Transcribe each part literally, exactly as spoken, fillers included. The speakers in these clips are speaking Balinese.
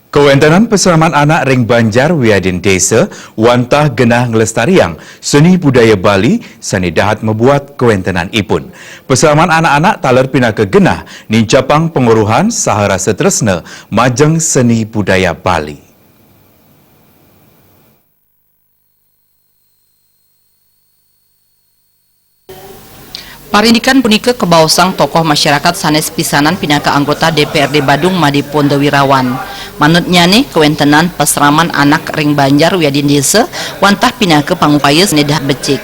Kawéntenan pasraman anak ring banjar wiadin désa wantah genah nglestariang seni budaya Bali sané dahat mabuat kawéntenan ipun. Pasraman anak-anak taler pinaka genah nincapang pangweruhan saha rasa tresna majeng seni budaya Bali. Parindikan punika kabaosang tokoh masyarakat sanés pisanan pinaka anggota D P R D Badung Madé Ponda Wirawan. Manutnyané, kawéntenan pasraman anak ring banjar wiadin désa wantah pinaka pangupaya sané dahat becik.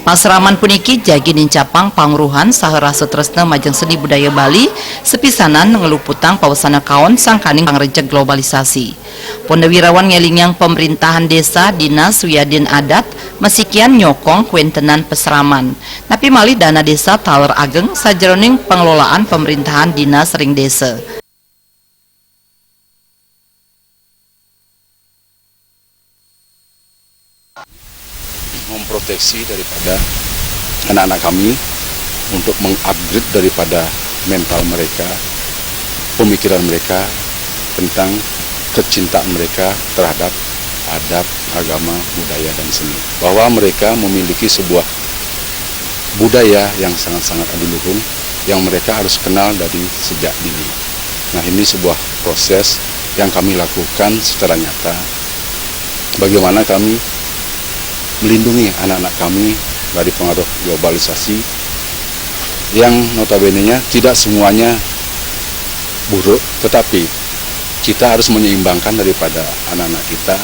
Pasraman puniki jagi nincapang pangweruhan saha rasa tresna majeng seni budaya Bali, sapisanan ngluputang pawesana kaon sangkaning pangrejeg globalisasi. Ponda Wirawan ngélingang pamréntahan désa, dinas wiadin adat, masikian nyokong kawéntenan pasraman. Napi malih dana désa taler ageng sajeroning pangelolaan pamréntahan dinas ring désa. Memproteksi daripada anak-anak kami untuk mengupgrade daripada mental mereka, pemikiran mereka tentang kecintaan mereka terhadap adat, agama, budaya, dan seni. Bahwa mereka memiliki sebuah budaya yang sangat-sangat adiluhung yang mereka harus kenal dari sejak dini. Nah, ini sebuah proses yang kami lakukan secara nyata. Bagaimana kami melindungi anak-anak kami dari pengaruh globalisasi yang notabene-nya tidak semuanya buruk, tetapi kita harus menyeimbangkan daripada anak-anak kita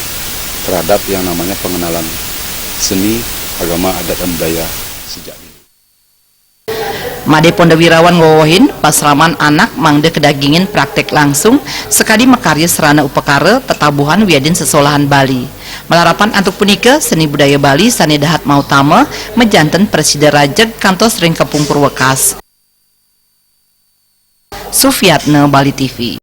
terhadap yang namanya pengenalan seni, agama, adat, dan budaya sejak dini. Madé Ponda Wirawan ngwewehin, pasraman anak mangda kadagingin prakték langsung, sakadi makarya sarana upakara, tetabuhan wiadin sesolahan Bali. Malarapan antuk punika, seni budaya Bali sané dahat mautama, majanten prasida rajeg kantos ring kapungkur wekas. Sufiatna, Bali T V.